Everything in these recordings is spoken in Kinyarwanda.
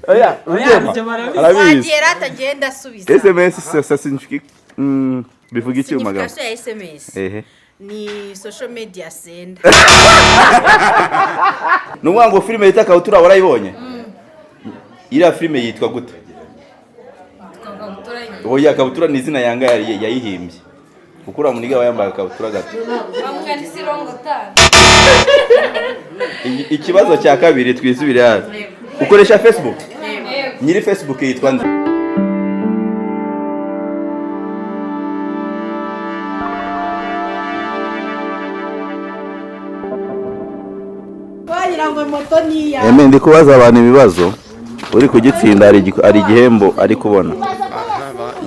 Oya, Rugema arabizi. Wagiye rata, ngenda asubiza. SMS, ça signifie, bivuga iki mu magambo? Signification ya SMS Ehe. Ni social media sender. Ni ukuvuga ngo filime yita Kabutura warayibonye? Iriya filime yitwa gute? Oya, Kabutura ni izina Yanga yari yayihimbye, kuko uriya muniga aba yambaye akabutura gato. Ikibazo cya kabiri, twisubire hasi. Ukoresha Facebook? Nyiri Facebook yitwa nde? Wagira ngo moto ni iya Eme, ndi kubaza abantu ibibazo, uri kugitsinda hari igihembo ari kubona.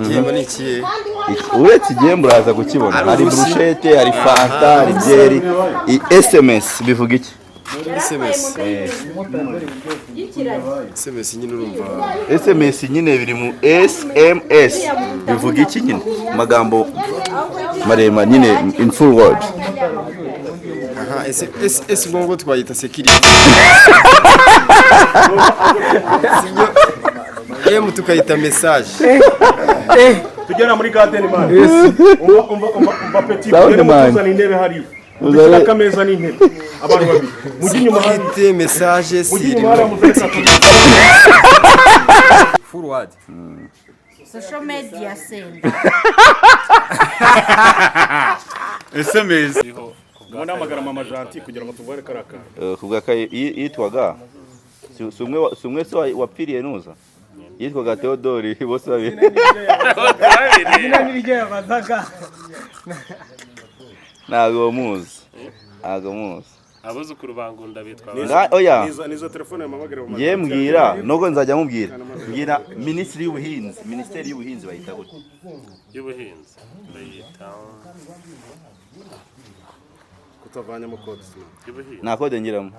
Igihembo ni ikihe? Uretse igihembo uraza kukibona, hari brochette, hari fanta, hari byeri. SMS bivuga iki? SMS. SMS nyine urumva. SMS nyine biri mu SMS, bivuga iki nyine magambo maremare nyine, in full word? Aha, ese S S ubwo twayita security, sibyo? M tukayita message. Tugera muri garden, man. Umva, umva, umva, umva, petit. Sound Tugere man. mutuzana intebe hariya. Dushyira akameza n'intebe, abantu babiri mujye inyuma hariya. Security message. Mujye inyuma hariya, muzane akameza. Full word. Social media sender. SMS. Ndabona hamagara mama Janti kugira ngo tuvure kariya kantu. Kuvuga ko yitwaga si umwe se wapfiriye nuza yitwaga Theodore bose babiri. Izina ni ryo yabazaga. Ntabwo muzi, ntabwo muzi. Abuzukuru ba Ngunda bitwa Oya. Nizo telefone yamamagara mama. Ngiye mbwira nubwo nzajya mubwira, mbwira minisitiri y'ubuhinzi, minisiteri y'ubuhinzi bayita gute? Y'ubuhinzi bayita Kutavanyamo code. Y'ubuhinzi. Nta code ngiramo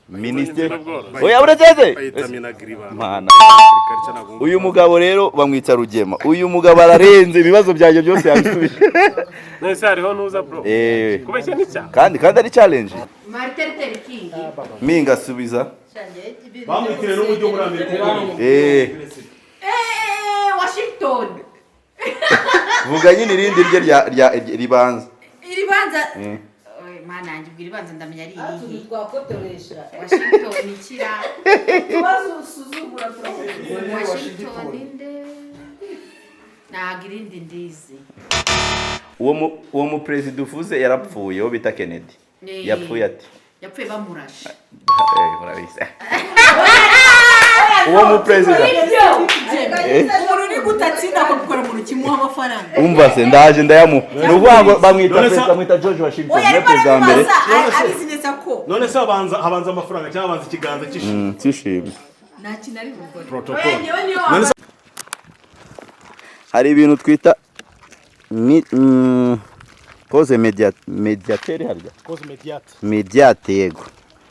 minisiteri. N'ubworozi. Oya, uretse. Bayita Minagri ba. Mana. Agriculture ntabwo. Uyu mugabo rero bamwita Rugema, uyu mugabo ararenze, ibibazo byanjye byose yabisubije. Nese hariho nuza, bro. Kubeshya n'icyaha. Kandi ari challenge. Martin Luther King. Minga subiza. Bamwitiriye n'umujyi wo muri Amerika. Washington. Vuga nyine irindi rye rya ribanza. Iribanza. Oye, mana yanjye, ubwo iribanza ndamenya ari irihe? Washington ikira Washington nde? Ntabwo irindi ndizi. Uwo mu perezida uvuze yarapfuye, uwo bita Kennedy. Yapfuye ati? Yapfuye bamurashe. Murabizi uwo mu perezida. Umuntu uri gutatsinda akabikora mu kimuha amafaranga. Umva se, ndaje ndayamuha. Ni ukuvuga ngo bamwita None se- perezida, bamwita George Washington. Oya, Niwe arimo perezida wa mbere. arabibaza abizi neza ko None se habanza amafaranga cyangwa habanza ikiganza cy'ishimwe? Cyishimye. Nta kintu ari bukore. Protocol. Oya, njyewe niyo None se Hari ibintu twita cause médiateur harya? Cause médiate. Médiate, yego.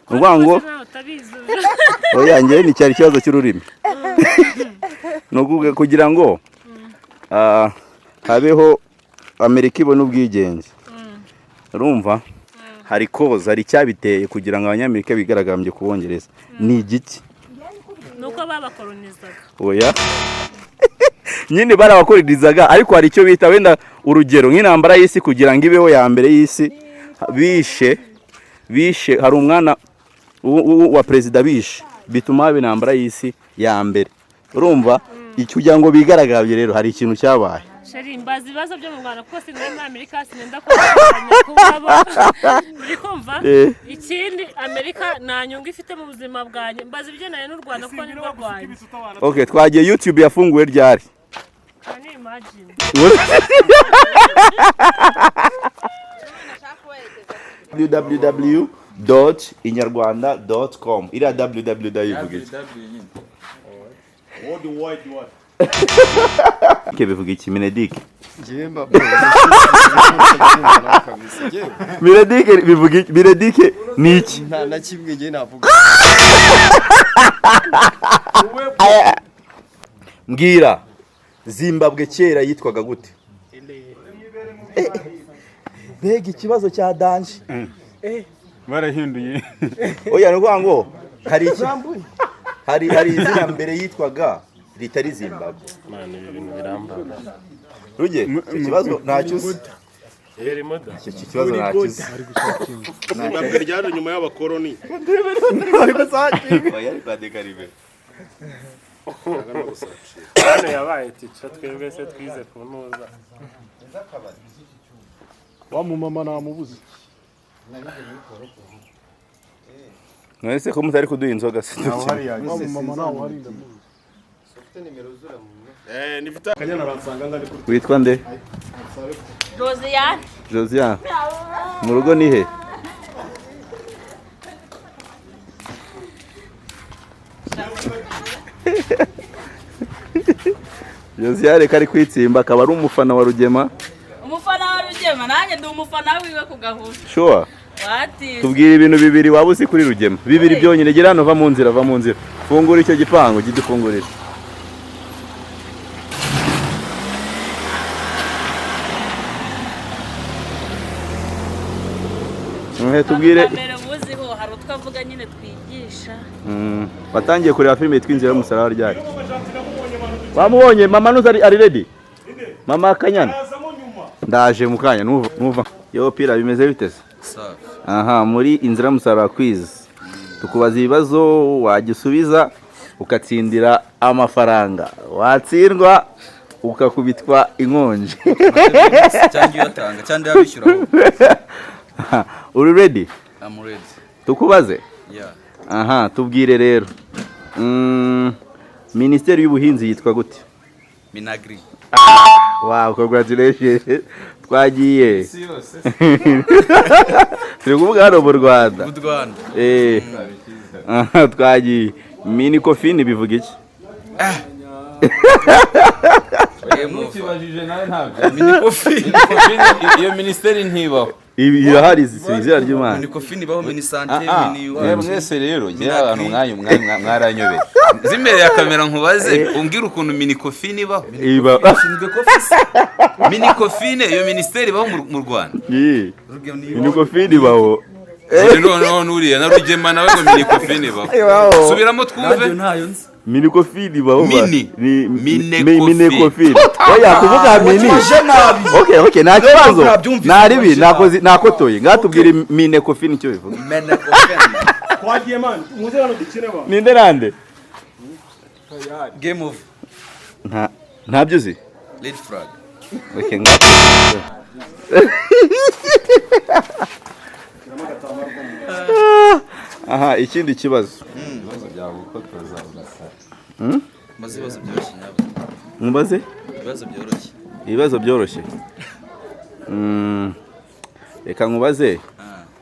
Ni ukuvuga ngo Nawe utabizi. Oya, njyewe ni cyari ikibazo cy'ururimi. Ni ukuvuga kugira ngo habeho Amerika ibone ubwigenge, urumva hari cause, hari icyabiteye kugira ngo Abanyamerika bigaragambye ku Bongereza, ni igiki? Ni uko babakolonizaga. Oya, nyine barabakoririzaga, ariko hari icyo bita wenda urugero nk'intambara y'isi, kugira ngo ibeho ya mbere y'isi, bishe hari umwana wa perezida bishe, bituma haba intambara y'isi ya mbere. Urumva icyo kugira ngo bigaragambye rero hari ikintu cyabaye. Chéri, mbaza ibibazo byo mu Rwanda kuko sinari muri Amerika, sinenda kubabo, uri kumva? Eh. Ikindi, Amerika nta nyungu ifite mu buzima bwanjye. Mbaza ibigendanye n'u Rwanda kuko nirwo rwanjye. Okay, twagiye. YouTube yafunguwe ryari? Can you imagine? www.inyarwanda.com, iriya www ivuga iki? World Wide Web. Ke bivuga iki, Minedik? Njyewe mba kabisa njyewe. Minedik bivuga iki? Minedik ni iki? Nta na kimwe njyewe navuga. Mbwira, Zimbabwe kera yitwaga gute? Mbega ikibazo cya danger! Barahinduye. Oya, ni ukuvuga ngo hari iki, Hari izina mbere yitwaga ritari Zimbabwe. Man, ibi bintu birambabaza. Ruge, icyo kibazo ntacyo uzi. Irimo da. Icyo kibazo ntacyo uzi. Zimbabwe ryaje nyuma y'abakoloni. Oya, ari kwandika ribe. Hano yabaye tica, twebwe se twize ku ntuza. Wa mumama namubuze. None se ko mutari kuduha inzoga se? Wa mumama nawe hari, ndamuzi. Nifite akanyana aransanga ngari kuri. Witwa nde? Josiane. Josiane. Mu rugo ni he? Josiane kari kwitsimba, akaba ari umufana wa Rugema. Umufana wa Rugema, nanjye ndi umufana wiwe ku gahunda. Sure? Watize. Tubwira ibintu bibiri waba uzi kuri Rugema, bibiri byonyine. Gera hano, va mu nzira, va mu nzira, fungura icyo gipangu, gidufungurire. Tubwire. Mbere muziho hari utwo avuga nyine twigisha. Watangiye kureba filime yitwa Inzira y'Umusaraba ryari? Wamubonye mama nuza ari ready, mama Kanyana? Ndaje mu kanya, nuva nuva. Yo pira, bimeze bite se? Safi. Aha muri Inzira y'Umusaraba quiz tukubaza ibibazo, wagisubiza ukatsindira amafaranga, watsindwa ukakubitwa inkonji. Cyangwa uyatanga cyangwa yabishyura. Uri ready? I'm ready. Tukubaze? Yeah. Aha, tubwire rero, Minisiteri y'Ubuhinzi yitwa gute? Minagri. Wow, congratulations. Twagiye. Isi yose. Turi kuvuga hano mu Rwanda. Mu Rwanda. Eh. Aha, twagiye. Minecofin bivuga iki? Ntukibajije nawe ntabyo. Minecofin. Minecofin, iyo minisiteri ntibaho. Ibi irahari, si izina ry'Imana. Minecofin ibaho, Minisante, Ah, ah, mini. Mwese rero njye abantu mwanyu mwanyu mwaranyobeye. Nzi imbere ya kamera nkubaze, umbwire ukuntu Minecofin ibaho. Iba. Ishinzwe kofisi. Minecofin, iyo minisiteri ibaho mu Rwanda? Iyi. Minecofin ibaho. Noneho nuriya na Rugema nawe ngo Minecofin ibaho. Ibaho. Subiramo twumve. Nabyo ntayo nzi. Minecofin ibaho. Mini. Ni Minecofin. Minecofin. Oya, kuvuga mini. Wakibajije nabi. Okay, nta kibazo. Nabyumvise, Nta ribi, wakibajije nakoze nakotoye. Ngatubwire Minecofin icyo bivuga. Minecofin. Twagiye man, muze hano dukine ba. Ninde nande? Game of. Nta ntabyo uzi? Red flag. Okay. Aha, ikindi kibazo. Ibibazo byawe gukotoza ugasara. Maze ibibazo byoroshye nyabo. Mubaze? Ibibazo byoroshye. Ibibazo byoroshye. Reka nkubaze,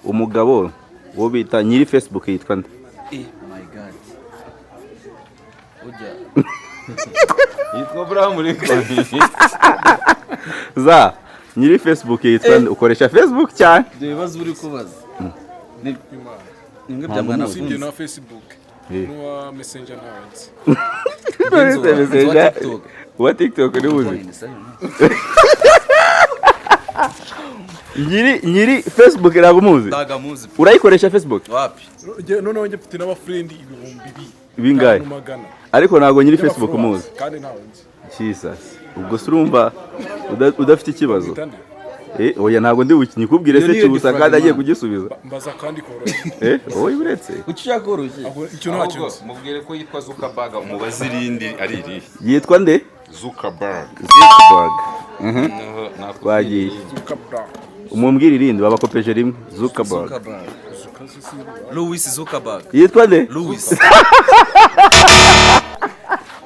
umugabo wo bita nyiri Facebook yitwa nde? Eh, my God. Ujya. Yitwa Abraham Lincoln. Za nyiri Facebook yitwa nde? Ukoresha Facebook cyane. Ibyo bibazo uri kubaza. Ni bimwe bya Ntabwo mwana. muzi. Usibye na Facebook Eh. n'uwa Messenger ntawe nzi. Messenger. Uwa TikTok ni uzi. Nyiri Facebook ntabwo umuzi? Ntabwo muzi. Urayikoresha Facebook? Wapi? Noneho njye mfite n'abafriend 2000. Bingahe? Magana. Ariko ntabwo nyiri Facebook umuzi. Kandi ntawe nzi. Jesus. Ubwo se urumva udafite ikibazo? Nde? Oya, ntabwo ndi bukinyikubwire se cyusa kandi agiye kugisubiza. Mbaza kandi koroshye. Oya, uretse. Kuki ushaka koroshye? Icyo ntacyo nzi. Mubwire ko yitwa Zuckerberg, umubaze irindi ari irihe. Yitwa nde? Zuckerberg. Zuckerberg. Twagiye. Zuckerberg. Umumbwire irindi, babakopeje rimwe. Zuckerberg. Zuckerberg. Louis Zuckerberg. Yitwa nde? Louis.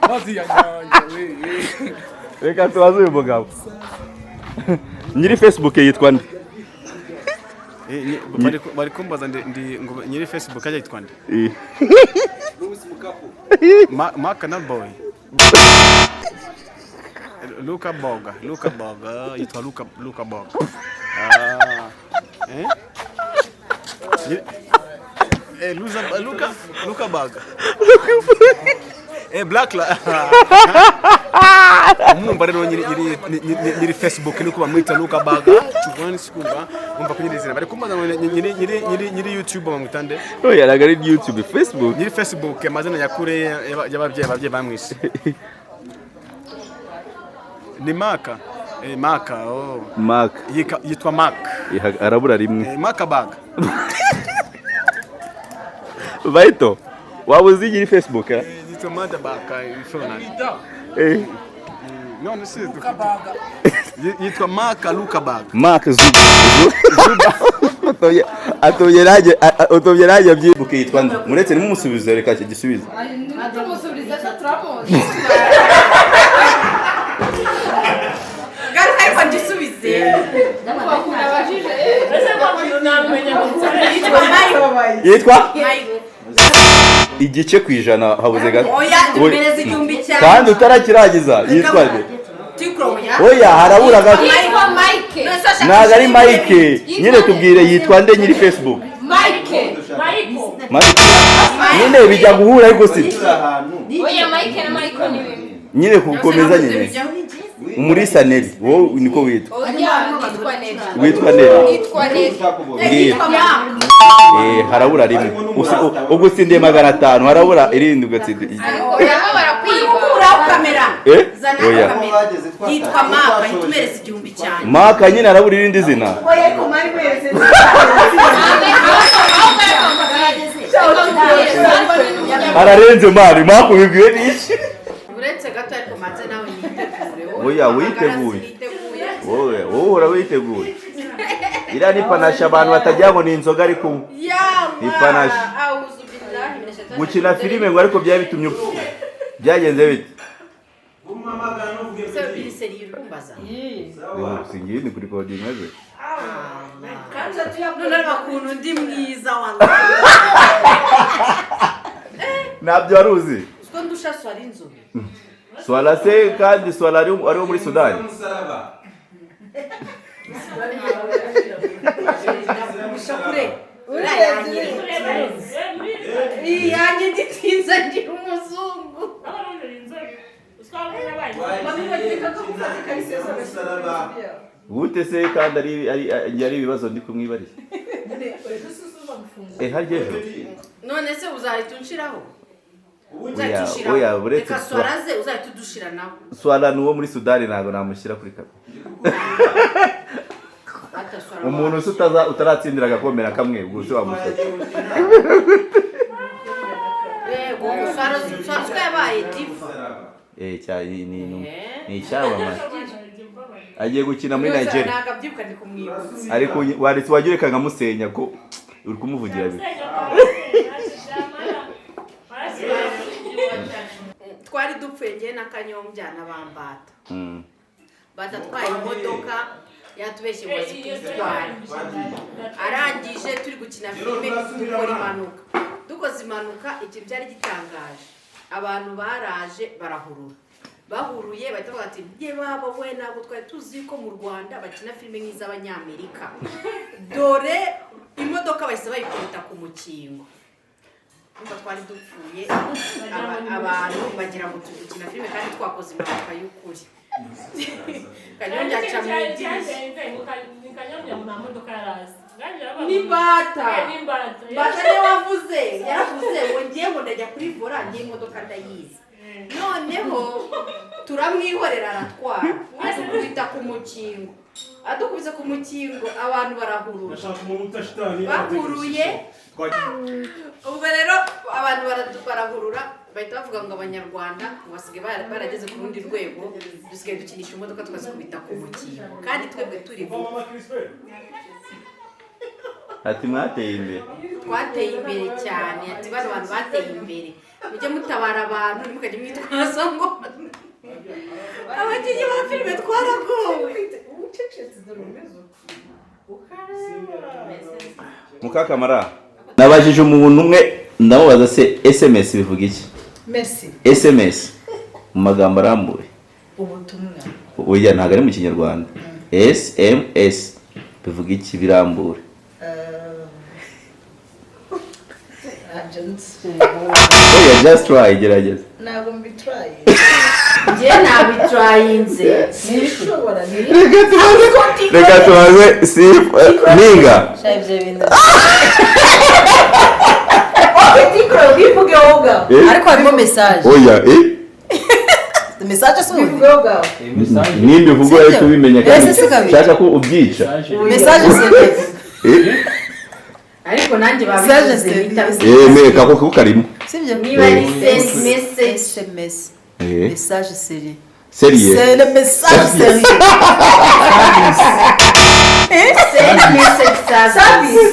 Mazi ya nyanja we. Reka tubaze uyu mugabo. Nyiri Facebook yitwa nde? Bari kumbaza ndi ngo nyiri Facebook ajya yitwa nde? Mark na boy. Luka Boga, Luka Boga, yitwa Luka, Luka Boga. Ah. Eh? Luza, Luka, Luka Boga. Black la. Umwumva rero nyiri Facebook niko bamwita Luka Baga Chugwani, sikumva umva ko nyiri izina bari kumbaza ngo nyiri YouTube bamwita nde? Oya, ntabwo ari YouTube, Facebook. Nyiri Facebook, amazina nyakure y'ababyeyi, ababyeyi bamwise ni Maka, Maka, oh. Mark. Yitwa Mark. Arabura rimwe. Maka Baga. Baito, waba uzi nyiri Facebook, eh? Yitwa Mada Baka ifona. None se yitwa Maka Luka Baga. Mark Zuba atobye nanjye, utobye nanjye byibuke yitwa nde? Muretse nimumusubize, reka gisubize. Tumusubiza se, turamuzi. Garuka ariko ngisubize. Abajije. Ese mpamvu namenya ngo Yitwa Mike. Yitwa Mike. 0.5, habuze gato. Oya, mpereza 1000 cyanjye. Kandi utarakirangiza, yitwa nde? Tikro, oya. Oya, harabura gato. Yitwa Mike. Ntabwo ari Mike nyine, tubwire yitwa nde nyiri Facebook. Mike. Mike nyine bijya guhura ariko si Oya, Mike na Michael ni bimwe. Nyine kukomeza nyine, Umulisa Nelly, wowe niko witwa? Oya, nitwa Nelly. Witwa Nelly. Nitwa Nelly. Mbwira. Harabura rimwe. Ubwo utsindiye 500, harabura irindi ugatsinda. Oya, barakwiba. Kuraho kamera. Eh? Zana Oya. kamera. Yitwa Maka, hita umereza 1000 cyanjye. Maka nyine harabura irindi zina. Oya, ariko mari wese. Ararenze mari, Maka ubibwiwe n'iki? Uretse gato ariko manze nawe nitegure. Wowe Oya, uhamagara witeguye. siniteguye. Wowe uhora witeguye. Iriya ni panache abantu batagira ngo ni inzoga ari kunywa. Yama. Ni panache. Auzu billahi minash shaitani. Gukina filime ngo ariko byaba bitumye upfa. Byagenze bite? Se biri seri uri kumbaza. Singiye ni kuri coding maze. None ariko ukuntu ndi mwiza wallahi. Ntabyo wari uzi. Uziko ndusha swara inzobe. Swala se kandi Swala ari wo muri Sudani. Ndagusha kure. Iyanjye nditinze ngira umuzungu. Gute se kandi ari ibibazo ndi kumwibariza. Harya ejo. None se uzahita unshiraho? Oya, Uzahita unshiraho. oya, uretse Reka swara ze uzahita udushira nawe. Swala ni uwo muri Sudani, ntabwo namushyira kuri kamera. Ata swara. Umuntu se utaratsindira agakomera kamwe, ubwo se wamushyira. Yego, swara swara siko yabaye diva. Cya ni icyamamare. Agiye gukina muri Nigeria. Ntabwo abyibuka, ndi kumwibutsa. Ariko waretse wagira reka nkamusenya ko uri kumuvugira bibi. Twari dupfuye njye na Kanyombya na Bambata. Batatwaye imodoka yatubeshye ngo azi kuyitwara, arangije turi gukina filime dukora impanuka. Dukoze impanuka, ikintu cyari gitangaje, abantu baraje barahurura, bahuruye bahita bavuga ati ye baba we, ntabwo twari tuzi ko mu Rwanda bakina filime nk'iz'Abanyamerika, dore imodoka bahise bayikubita ku mukingo. Numva twari dupfuye, abantu bagira ngo turi gukina filime kandi twakoze impanuka y'ukuri. Kanyombya aca mu idirishya. Ni Bata. Bata niwe wavuze, yaravuze ngo ngiye ngo ndajya kuri vola, ngiye imodoka ndayizi. Noneho turamwihorera aratwara, adukubita ku mukingo, adukubise ku mukingo abantu barahurura, bahuruye. Ubwo rero abantu barahurura bahita bavuga ngo Abanyarwanda ngo basigaye barageze ku rundi rwego, dusigaye dukinisha imodoka tukazikubita ku mukingo kandi twebwe turi gupfa. Ati mwateye imbere. Twateye imbere cyane, ati bano bantu bateye imbere, mujye mutabara abantu ntimukajye mwitwaza ngo abakinnyi ba filime twaragowe. Mukakamara, nabajije umuntu umwe ndamubaza se SMS bivuga iki? Merci. SMS mu magambo arambuye. Ubutumwa. Oya, ntabwo ari mu Kinyarwanda. SMS bivuga iki birambure? Ntabyo nzi. Oya, just try, gerageza. Ntabwo mbituraye. Njye nabitrayinze. Ntibishobora. Reka tubaze sifa mpinga. Ibyo bintu. Tikro, bivuge wowe ubwawe. Eh? Ariko harimo message. Oya, eh. Message si ubivuge wowe ubwawe. Nimba uvuga urahita ubimenya kandi Ese si kabiri. nshaka ko ubyica. Message si Eh? Ariko nanjye babivuze bita. Eh, meka ko karimo. Sibyo? Niba ari send message. SMS. Eh. Message sérieux. Sérieux. C'est le message sérieux. Send message service.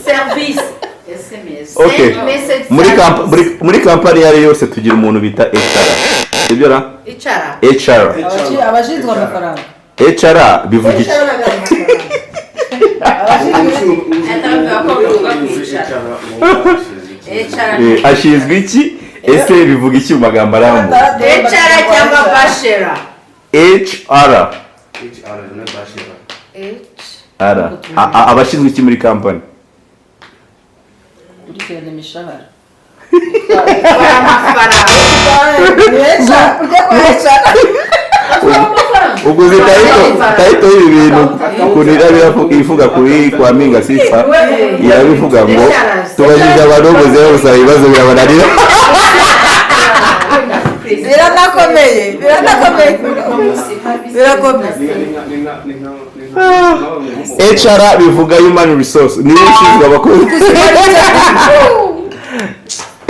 Service. SMS. Okay. Send message Muri service. muri kampani iyo ari yo yose tugira umuntu bita HR. Sibyo ra? Icara. HR. Abashinzwe amafaranga. HR bivuga iki? Eh, ashinzwe iki? Ese bivuga iki mu magambo arambuye? HR cyangwa bashera. HR. R. Abashinzwe iki muri kampani? Gukurikirana imishahara. Amafaranga. Ubwo uzi tayito y'ibi bintu ukuntu iraba ivuga kuri kwa Mpinga Sifa, irabivuga ngo tubajije abantu b'ubuzima gusaba ibibazo birabananira. Biranakomeye, biranakomeye. Birakomeye. HR bivuga human resource, niwe ushinzwe abakozi.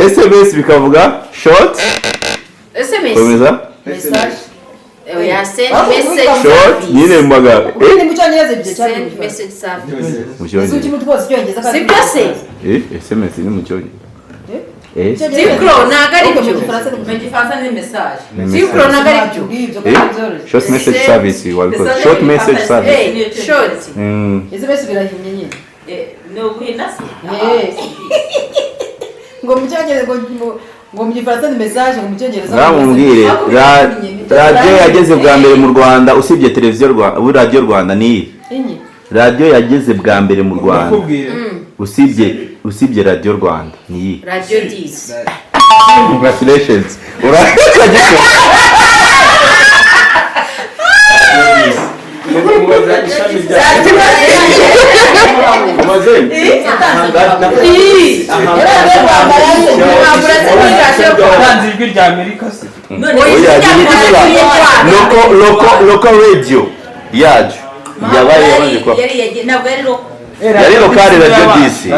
SMS bikavuga short. SMS. Komeza. Message. Oya, send message Short service. nyine mu magambo. Ubundi mu cyongereza ibyo cyangwa mu Send gifaransa? message service. Mu cyongereza. Ese uki rwose icyongereza kandi Sibyo se? Eh, SMS ni mu cyongereza. Eh, Tikro ntabwo ari Mu byo. gifaransa ni Mu gifaransa ni message. Ni Tikro message. ntabwo ari byo. Ibyo Eh, kandi byoroshye. short message service wabikoze. Short message service. Eh, short. SMS birahinnye nyine. Ni uguhina se? Eh. Ngo mu cyongereza ngo mu gifaransa ni message, ngo mu cyongereza Ngamubwire radiyo yageze bwa mbere mu Rwanda usibye televiziyo Rwanda, ubu radiyo Rwanda ni iyi. Inyi. Radiyo yageze bwa mbere mu Rwanda usibye radiyo Rwanda ni iyi. Radio 10. Congratulations. Uragikora. Yatanze ijwi rya Amerika se. Oya, ni kuvuga local radio yacu yabaye yabanje kuba Ntabwo yari roko. yari lokale radio disi.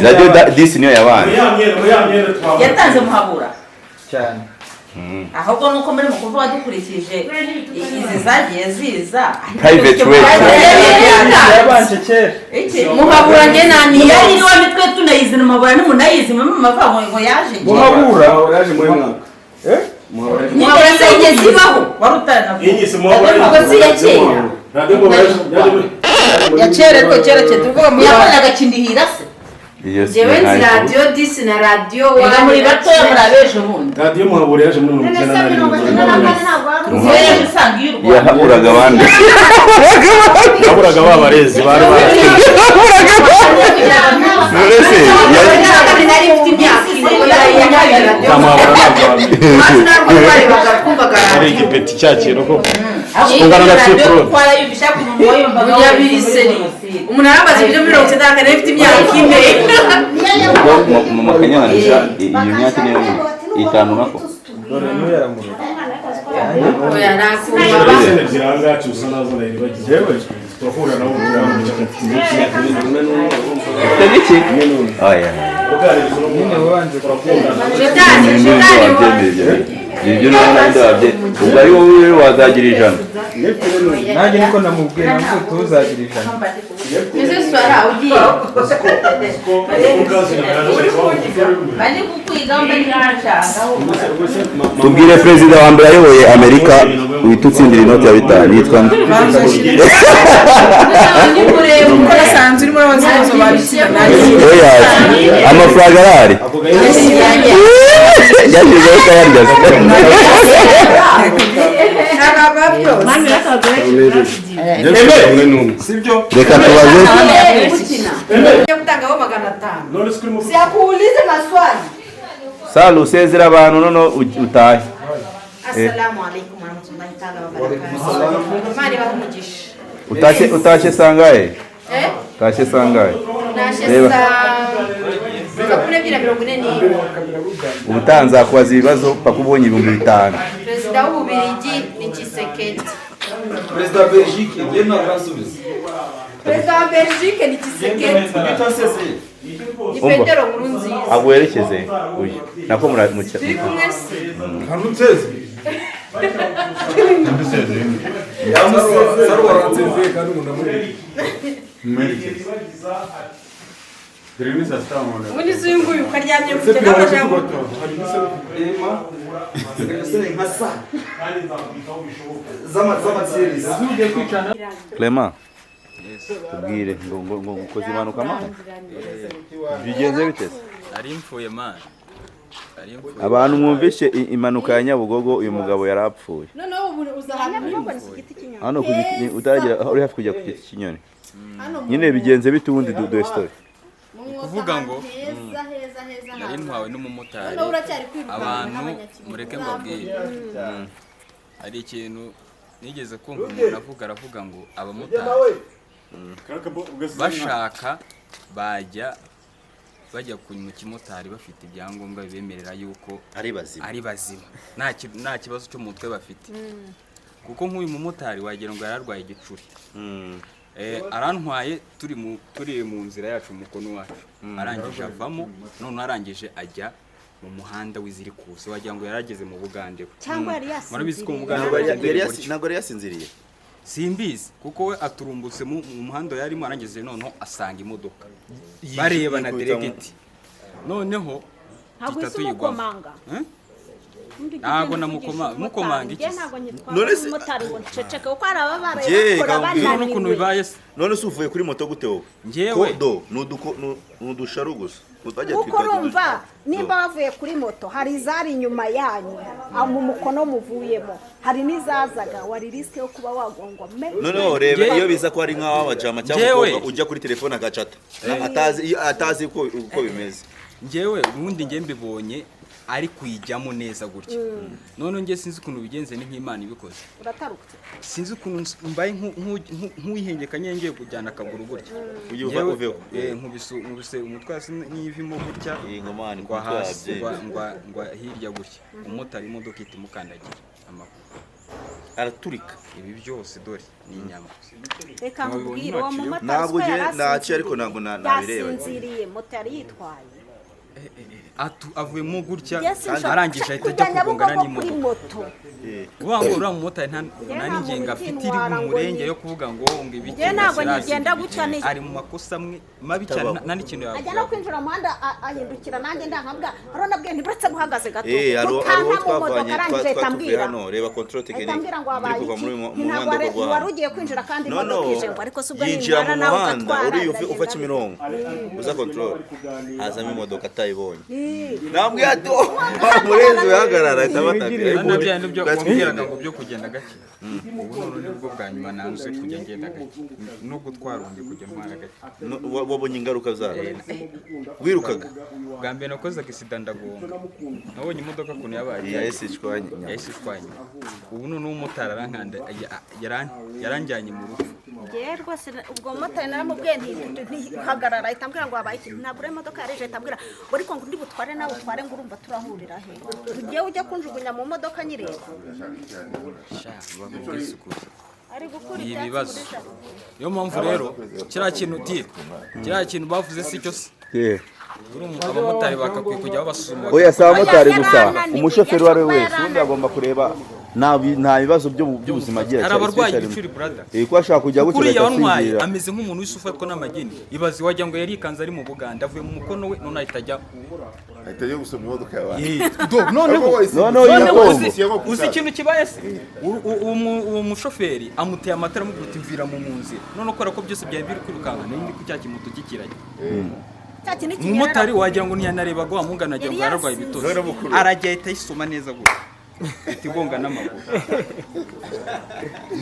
Radio disi niyo yabanje. Yatanze Muhabura. Cyane. Ahubwo nuko muri mu kuvuga dukurikije izi zagiye ziza. Private radio. Yabanje kera. Muhabura njye nta niyo. Yari niwe mitwe tunayizi na Muhabura n'umunayizi mama mavango ngo yaje. Muhabura. Yaje muri mwaka. Eh? Muhabura se yigeze ibaho. Wari utanavuga. Ubwo si iya kera. Ya kera ariko kera kera tuvuga mu Yakoreraga Kindihira se. Iyo si Njyewe nzi ntayo. radiyo disi na radiyo Erega muri batoya muri abejo bundi. Radiyo Muhabura yaje muri 1997. Niyo usanga iy'u Rwanda. Yahaburaga abandi. Yaburaga ba barezi bari None se nari mfite imyaka ine Za Muhabura ntabwo wamenya. ntabwo twarebaga twumvaga Ari radiyo. igipeti cyakira koko. Ungana Ungana na Tifuro. Twarayumvisha ku muntu wayumvaga. Munyabiriseri. Umuntu arambaza ibyo 94 afite imyaka ine. Mama Kanyanisha iyo myaka niyo itanu nako. Dore niyo yaramurura. Oya, nakumva. Ebyiri aha ngaha cyusa nazo nari bagize. Turahura nabo Ufite iki? Oya. Nyine wabanje turakundana. Shitani, shitani. Ibyo nabyo wabye. Ubwo ari wowe wazagira ijana. Nanjye niko namubwiye namubwiye tuzagira ijana. Ese swara ugiye. Bari kukwiga bari kugucanga. Tubwire perezida wa mbere ayoboye Amerika wita utsindira inoti ya 5 yitwa nde? Kuko nasanze urimo urabaza ibibazo babikina nanjye. Oya, amafaranga arahari. Yashyizeho kayarya. Sibyo? Reka tubaze. Ujya gutangaho 500. Siyakuulize maswali. Salu, usezera abantu noneho utahe. Assalamu alaikum warahmatullahi ta'ala wabarakatuh. Imana ibahe umugisha. Utashye sangahe? Eh? Utashye sangahe? Nashe Reba. saa 12:41. Ubutaha nzakubaza ibibazo paka ubonye 5000. Perezida w'Ububiligi ni Tshisekedi. Perezida wa Belgique njye ntabwo arasubiza. Perezida wa Belgique ni Tshisekedi. Ni Petero Nkurunziza. Aguherekeze uyu nako muramucya. Turi kumwe se. Saru waransezeye kandi umuntu amwereke. Ubundi se uyu nguyu uko aryamye gutya ntabwo ashaka Clement, tubwire ngo ukoze impanuka mama, bigenze bite se? Nari mfuye man. Nari mfuye. Abantu mwumvishe impanuka ya Nyabugogo, uyu mugabo yarapfuye. Noneho ubu uza ahantu Hano ku giti utaragera uri hafi kujya ku giti cy'inyoni. Nyine bigenze bite ubundi duhe story. Kuvuga ngo heza heza heza. Nari ntwawe n'umumotari. Noneho uracyari kwirukanka Abantu n'abanyakibuga. mureke mbabwire. Hari ikintu nigeze kumva umuntu avuga, aravuga ngo abamotari bashaka bajya ku kimotari bafite ibyangombwa bibemerera yuko ari bazima, ari bazima, nta kibazo cyo mu mutwe bafite. Kuko nk'uyu mumotari wagira ngo yararwaye igicuri. Arantwaye turi mu nzira yacu umukono wacu, arangije avamo, none arangije ajya mu muhanda w'izirikuse, wagira ngo yarageze mu Bugande. Cyangwa yari yasinziriye. Murabizi ko mu Bugande ntabwo yari yasinziriye. Simbizi kuko we aturumbutse mu muhanda yarimo, arangije noneho asanga imodoka bareba na diregiti, noneho Ntabwo isi umukomanga. Ntabwo namukoma mukomanga iki? None se umumotari ngo nceceke kuko hari ababaraye bakora bananiwe. None se uvuye kuri moto gute wowe? Njyewe do nudusharu gusa. Kuko urumva nimba bavuye kuri moto hari izari inyuma yanyu mu mukono muvuyemo, hari n'izazaga, wari risike yo kuba wagongwa. Noneho reba iyo biza ko ari nk'aho abajama cyangwa umukobwa ujya kuri telefone agacata atazi uko bimeze. Njyewe ubundi njye mbibonye ari kuyijyamo neza gutya. None njye sinzi ukuntu bigenze, ni nk'Imana ibikoze. Uratarutse. Sinzi ukuntu mbaye nk'uwihengeka ngiye kujyana akaguru gutya. Uveho. Nkubise umutwe hasi n'ivimo gutya. Ngwa hasi ngwa hirya gutya. Umumotari imodoka ihita imukandagira amaguru. Araturika. Ibi byose dore ni inyama. Reka nkubwire uwo mumotari ntabwo naciye ariko ntabwo nabireba. Yasinziriye, moto yari yitwaye. Avuyemo gutya arangije ahita ajya kugongana n'imodoka. Uvuga ngo uriya mumotari nta n'ingengo afite iri mu murenge yo kuvuga ngo ngo ibiki ari mu makosa amwe mabi cyane, nta n'ikintu yavuga. Ajya no kwinjira mu muhanda ahindukira nanjye ndankabwa hariho nabwiye ntiburetse guhagaze gato. Hariho twavanye twatuvuye hano, reba control technique turi kuva muri muhanda rwo wari ugiye kwinjira kandi imodoka ije ngo ariko se ubwo yinjira mu muhanda uri ufa Kimironko uza control hazamo imodoka atayibonye. Nambwiye ati murenzi uhagarara ahita abatakira. Wambwiraga ngo byo kugenda gake, ubu none nibwo bwa nyuma nanze kujya ngenda gake no gutwara undi kujya ntwara gake. Wabonye ingaruka zayo wirukaga? Bwa mbere nakoze agisida ndagonga, nabonye imodoka ukuntu yabaye yahise ishwanye. Ubu none umumotari arankanda yaranjyanye mu rupfu. Njyewe rwose ubwo mumotari naramubwiye ntihagarara ahita ambwira ngo wabaye ikintu, ntabwo uriya modoka yareje ahita ambwira ngo ariko ngo undi butware nawe utware ngo urumva turahurira he, ugiye ujya kunjugunya mu modoka nyireba. Ni ibibazo. Niyo mpamvu rero kiriya kintu kiriya kintu bavuze si cyo se. Abamotari bakakwiye kujya babasuzuma. Oya si abamotari gusa, umushoferi uwo ari we wese ubundi agomba kureba nta bibazo by'ubuzima agira. Hari abarwayi ibicuri brother. Ko ashaka kujya gutya kuriya wantwaye ameze nk'umuntu wese ufatwa n'amagini. Ibaze wagira ngo yarikanze ari mu Buganda avuye mu mukono we none ahita ajya gusoma imodoka y'abantu. Noneho uzi ikintu kibaye se, uwo mushoferi amuteye amatara amubwira uti mvira mu nzira. None kubera ko byose byari biri kwirukanka nari ndi ku cya kimoto cy'ikiragi. Umumotari wagira ngo ntiyanarebaga wamungana agira ngo yararwaye ibitotsi, arajya ahita ayisoma neza gutya. Ihita igonga n'amaguru,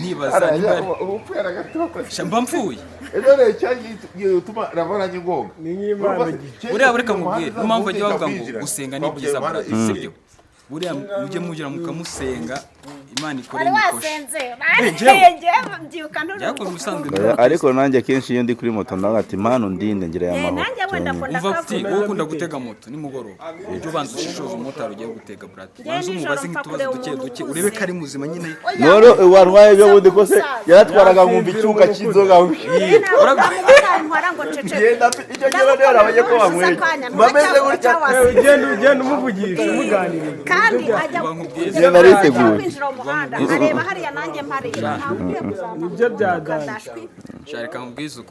nibaza niba Urupfu yaragatoka. Sha, mba mfuye. None cyagiye utuma rabona nyigonga. Buriya reka nkubwire, niyo mpamvu bajya bavuga ngo gusenga ni byiza, brother, sibyo? Buriya mujye mugira mukamusenga, Imana ikore Wari imikosha. wasenze? Njyewe? Njyewe mbyuka. Byakora ubusanzwe. Oya, ariko nanjye akenshi iyo ndi kuri moto ndavuga ati: "Mpano ndinde ngira aya mahoro." Nanjye wenda ko Umva ati ndakavuga. wowe ukunda gutega moto nimugoroba, ujye ubanza ushishoze umumotari ugiye gutega, brother. Njyewe Ubanze nijoro umubaze mpfa nk'utubazo kureba duke umuntu duke, ukuze. urebe ko ari muzima nyine. Noro warwaye ejo bundi ko se yaratwaraga nkumva icyuka cy'inzoga. Umumotari ntwara ngo nceceke. Genda, icyo gihe bane barabonye ko banyweye bameze gutya. Ugenda umuvugisha, umuganiriza. Kandi ajya Njye nariteguye. kwinjira mu muhanda areba hariya, nanjye mpareba, ntawe ukwiye kuzamuka. Nibyo byaganje. Sha, reka nkubwize ukuri.